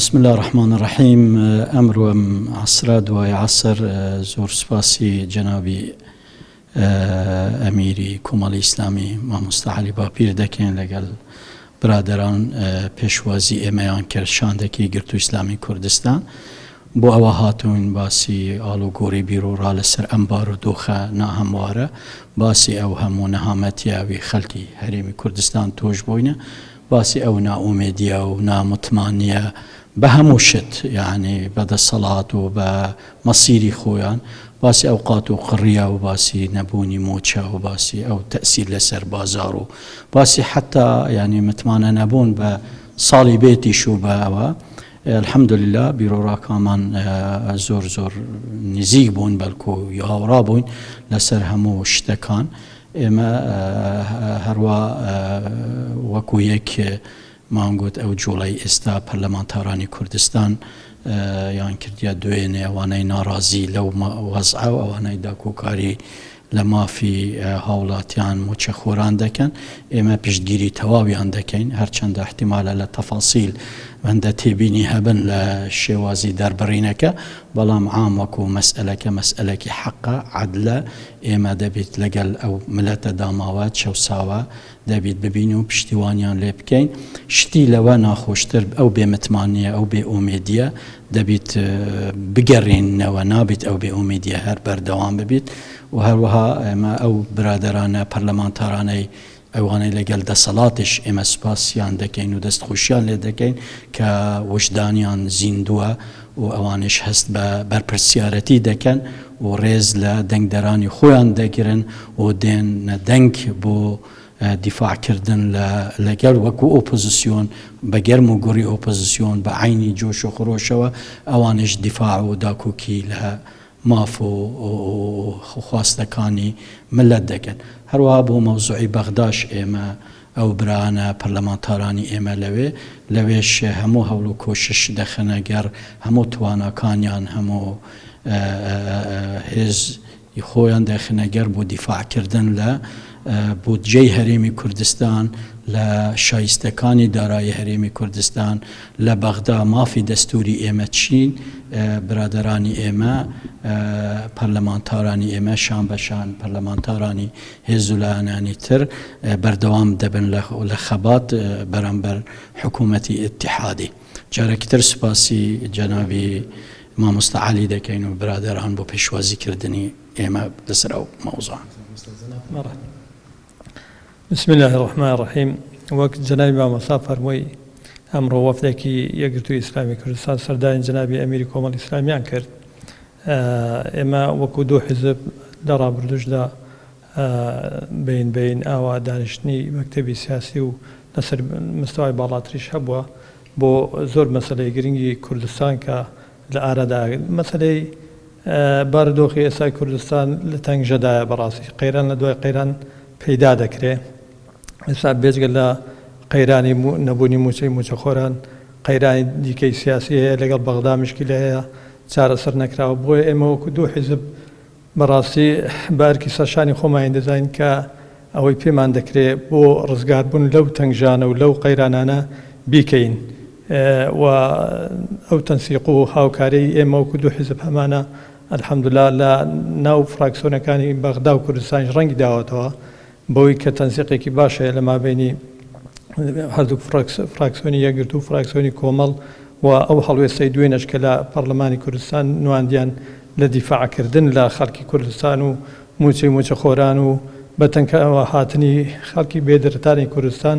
بسم اللە الرحمن الرحیم ئەمرۆ ئەم عەسرە دوای عەسر زۆر سوپاسی جەنابی ئەمیری کۆمەڵی ئیسلامی مامۆستا عەلی باپیر دەکەین لەگەڵ برادەران پێشوازی ئێمەیان کرد شاندێکی گرتو ئیسلامی کوردستان بۆ ئەوە هاتوون باسی ئاڵوگۆڕی بیروڕا لەسەر ئەم بارودۆخە ناهەموارە باسی ئەو هەموو نەهامەتیاوی خەڵکی هەرێمی کوردستان تۆش بووینە باسی ئەو نائومێدیە و نامتمانیە بە هەموو شت یانی بە دەسەڵات و بە مەسیری خۆیان، باسی ئەو قات و قڕیە و باسی نەبوونی موچە و باسی ئەو تەئسیر لەسەر بازاڕ و باسی حەتا یانی متمانە نەبوون بە ساڵی بێتیش و بە ئەوە الحمدللە بیروڕاکامان زۆر زۆر نزیک بوون بەلکو هاوڕا بووین لەسەر هەموو شتەکان. ئێمە هەروا وەکو یەک مان گوت ئەو جوڵەی ئێستا پەرلەمانتارانی کوردستان یان کردیە دوێنێ ئەوانەی ناڕازی لەو وەزعە و ئەوانەی داکۆکاری لە مافی هاوڵاتیان موچەخۆران دەکەن ئێمە پشتگیری تەواویان دەکەین هەرچەندە احتیمالە لە تەفاسیل هەندە تێبینی هەبن لە شێوازی دەربڕینەکە بەڵام عام وەکو مەسئەلەکە مەسئەلەکی حەقە عەدلە ئێمە دەبیت لەگەل ئەو ملەتە داماوە چەوساوە دەبیت ببین و پشتیوانیان لێ بکەین شتی لەوە ناخۆشتر ئەو بێ متمانیە ئەو بێ ئومێدیە دەبیت بگەرێنەوە نابیت ئەو بێ ئومێدیە هەر بەردەوام ببیت و هەروەها ئێمە ئەو برادەرانە پەرلەمانتارانەی ئەوانەی لەگەل دەسەڵاتیش ئێمە سوپاسیان دەکەین و دەست خۆشیان لێ دەکەین کە وژدانیان زیندووە و ئەوانیش هەست بە بەرپرسیارەتی دەکەن و ڕێز لە دەنگدەرانی خۆیان دەگرن و دێنە دەنگ بۆ دیفاع کردن لە لەگەل وەکو ئۆپۆزسیۆن بە گەرم و گوڕی ئۆپۆزسیۆن بە عەینی جۆش و خرۆشەوە ئەوانیش دیفاع و داکۆکی لە ماف و خواستەکانی مللەت دەکەن. هەروەها بۆ مەوزوعی بەغداش ئێمە ئەو برانە پەرلەمانتارانی ئێمە لەوێ لەوێش هەموو هەوڵ و کۆشش دەخەنە گەڕ هەموو تواناکانیان هەموو هێز ی خۆیان دەخەنە گەڕ بۆ دیفاع کردن لە بودجەی هەرێمی کوردستان لە شایستەکانی دارایی هەرێمی کوردستان لە بەغدا مافی دەستوری ئێمە چین، برادەرانی ئێمە، پەرلەمانتارانی ئێمە شان بە شان پەرلەمانتارانی هێز و لایەنانی تر بەردەوام دەبن لە خەبات بەرامبەر حکوومەتی ئیتیحادی. جارێکی تر سوپاسی جەنابی مامۆستا عەلی دەکەین و برادەران بۆ پێشوازی کردنی ئێمە لەسەر ئەو مەوزوعە. بسم اللە الرحمن الرحیم وەک جەنابی مامۆستا فەرمووی ئەمڕۆ وەفدێکی یەکگرتووی ئیسلامی کوردستان سەردانی جەنابی ئەمیری کۆمەڵی ئیسلامیان کرد ئێمە وەکو دوو حیزب لە ڕابردووشدا بەین بەین ئاوا دانیشتنی مەکتەبی سیاسی و لەسەر مستەوای باڵاتریش هەبووە بۆ زۆر مەسەلەی گرنگی کوردستان کە لە ئارادا مەسەلەی بارودۆخی ئێستای کوردستان لە تەنگژەدایە بەڕاستی قەیران لە دوای قەیران پەیدا دەکرێ ئێستا بێجگە لە قەیرانی نەبوونی موچەی موچەخۆران قەیرانی دیکەی سیاسی هەیە لەگەڵ بەغدا مشکیلە هەیە چارەسەر نەکراوە بۆیە ئێمە وەکو دوو حیزب بەڕاستی بە ئەرکی سەرشانی خۆمانی دەزانین کە ئەوەی پێمان دەکرێ بۆ ڕزگاربوون لەو تەنگژانە و لەو قەیرانانە بیکەین و ئەو تەنسیق و هاوکاریەی ئێمە وەکو دوو حیزب هەمانە الحمدللە لە ناو فراکسیۆنەکانی بەغدا و کوردستانیش ڕەنگی داوەتەوە بەوەی کە تەنسیقێکی باش هەیە لە مابەینی هەردوو فراکسیۆنی یەکگرتوو و فراکسیۆنی کۆمەڵ و ئەو هەڵوێستەی دوێنێش کە لە پەڕلەمانی کوردستان نواندیان لە دیفاع کردن لە خەڵکی کوردستان و مووچەی مووچەخۆران و بە تەنکەوە هاتنی خەڵکی بێ دەرەتانی کوردستان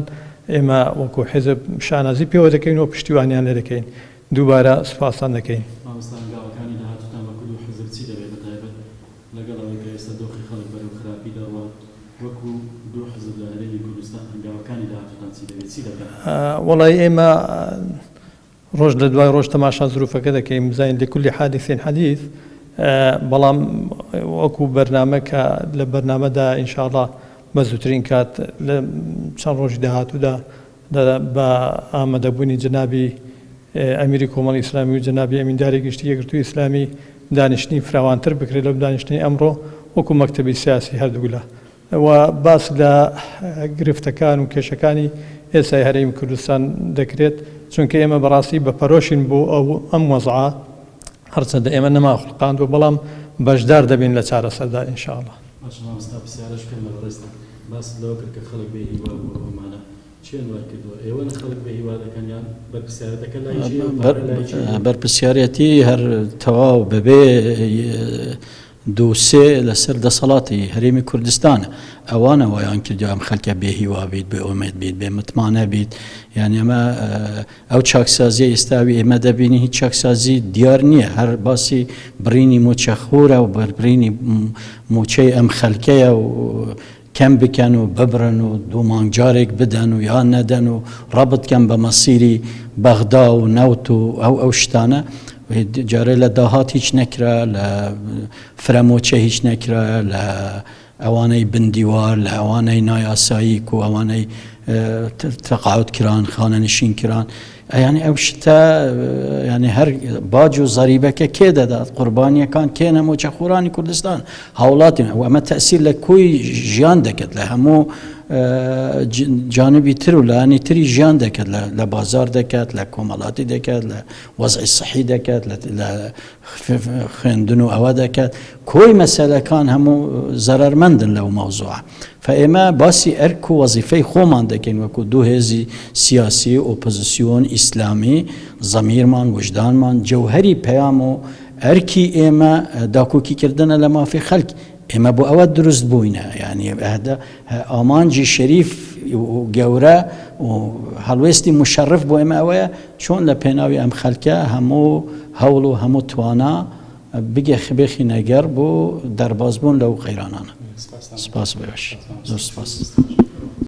ئێمە وەکوو حیزب شانازی پێوە دەکەین و پشتیوانیان لێ دەکەین. دووبارە سوپاستان دەکەین. مامۆستا هەنگاوەکانی داهاتووتان وەکوو دوو حیزب چی دەبێت بە تایبەت لەگەڵ ئەوەی کە ئێستا دۆخی خەڵک بەرەو خراپی دەڕوات وەکوو دوو حیزب لە هەرێمی کوردستان هەنگاوەکانی داهاتووتان چی دەبێت چی دەکەن؟ وەڵایی ئێمە ڕۆژ لە دوای ڕۆژ تەماشا زروفەکە دەکەین بزانین لکل حادث حدیث بەڵام وەکو بەرنامە کە لە بەرنامەدا ان شاء اللە بە زووترین کات لە چەند ڕۆژی داهاتوودا بە ئامادەبوونی جەنابی ئەمیری کۆمەڵی ئیسلامی و جەنابی ئەمینداری گشتی یەکگرتووی ئیسلامی دانیشتنی فراوانتر بکرێت لەو دانیشتنەی ئەمڕۆ وەکو مەکتەبی سیاسی هەردوولا و باس لە گرفتەکان و کێشەکانی ئێستای هەرێمی کوردستان دەکرێت، چونکە ئێمە بەڕاستی بە پەرۆشین بۆ ئەو ئەم وەزعە هەرچەندە ئێمە نەمانخوڵقاندووە بەڵام بەشدار دەبین لە چارەسەردا ان شاء اللە. باشە مامۆستا پرسیارەش بکەم لە بەڕێزتان باست لەوە کرد کە خەڵک بێ هیوا بووە ئەومانە چیان وای کردووە ئێوەن خەڵک بێ هیوا دەکەن یان بەرپرسیارەتەکە لای کێیە و پارە لای کێیە؟ بەرپرسیارەتی هەر تەواو بەبێ دووسێ لەسەر دەسەڵاتی هەرێمی کوردستانە ئەوانە وایان کردوە ئەم خەلکە بێ هیوا بیت بێ ئومێد بیت بێ متمانە بیت یانی ئەمە ئەو چاکسازیە ئێستاوی ئێمە دەبینی هیچ چاکسازی دیار نییە هەر باسی بڕینی موچە خۆرە و بەربرینی موچەی ئەم خەلکەیە و کەم بکەن و ببرن و دوو مانگ جارێک بدەن و یان نەدەن و ڕەبت کەن بە مەسیری بەغدا و نەوت و ئەو ئەو شتانە جارێ لە داهات هیچ نەکرا لە فرەمۆچە هیچ نەکرا لە ئەوانەی بندیوار لە ئەوانەی نایاسایی و ئەوانەی تەقاعد کران خانەنشین کران یانی ئەو شتە یانی هەر باج و زەریبەکە کێ دەدات قوربانیەکان کێنە موچەخۆرانی کوردستان هاوڵاتین ئەو ئەمە تەسیر لە کۆی ژیان دەکات لە هەموو جانبی تر و لانی تری ژیان دەکات لە بازار دەکات لە کۆمەڵاتی دەکات لە وەزعی سەحی دەکات لە خوێندن و ئەوە دەکات کۆی مەسەلەکان هەموو زەرەرمەندن لەو مەوزوعە فە ئێمە باسی ئەرک و وەزیفەی خۆمان دەکەین وەکو دوو هێزی سیاسی ئۆپۆزسیۆن ئیسلامی زەمیرمان وجدانمان جەوهەری پەیام و ئەرکی ئێمە داکۆکی کردنە لە مافی خەلک ئێمە بۆ ئەوە دروست بووینە یعنی ئامانجی شەریف و گەورە و هەڵوێستی مشەرف بۆ ئێمە ئەوەیە چۆن لە پێناوی ئەم خەلکە هەموو هەوڵ و هەموو توانا بخینە گەڕ بۆ دەربازبوون لەو قەیرانانە. سپاس بۆ ئێوەش. زۆر سپاس.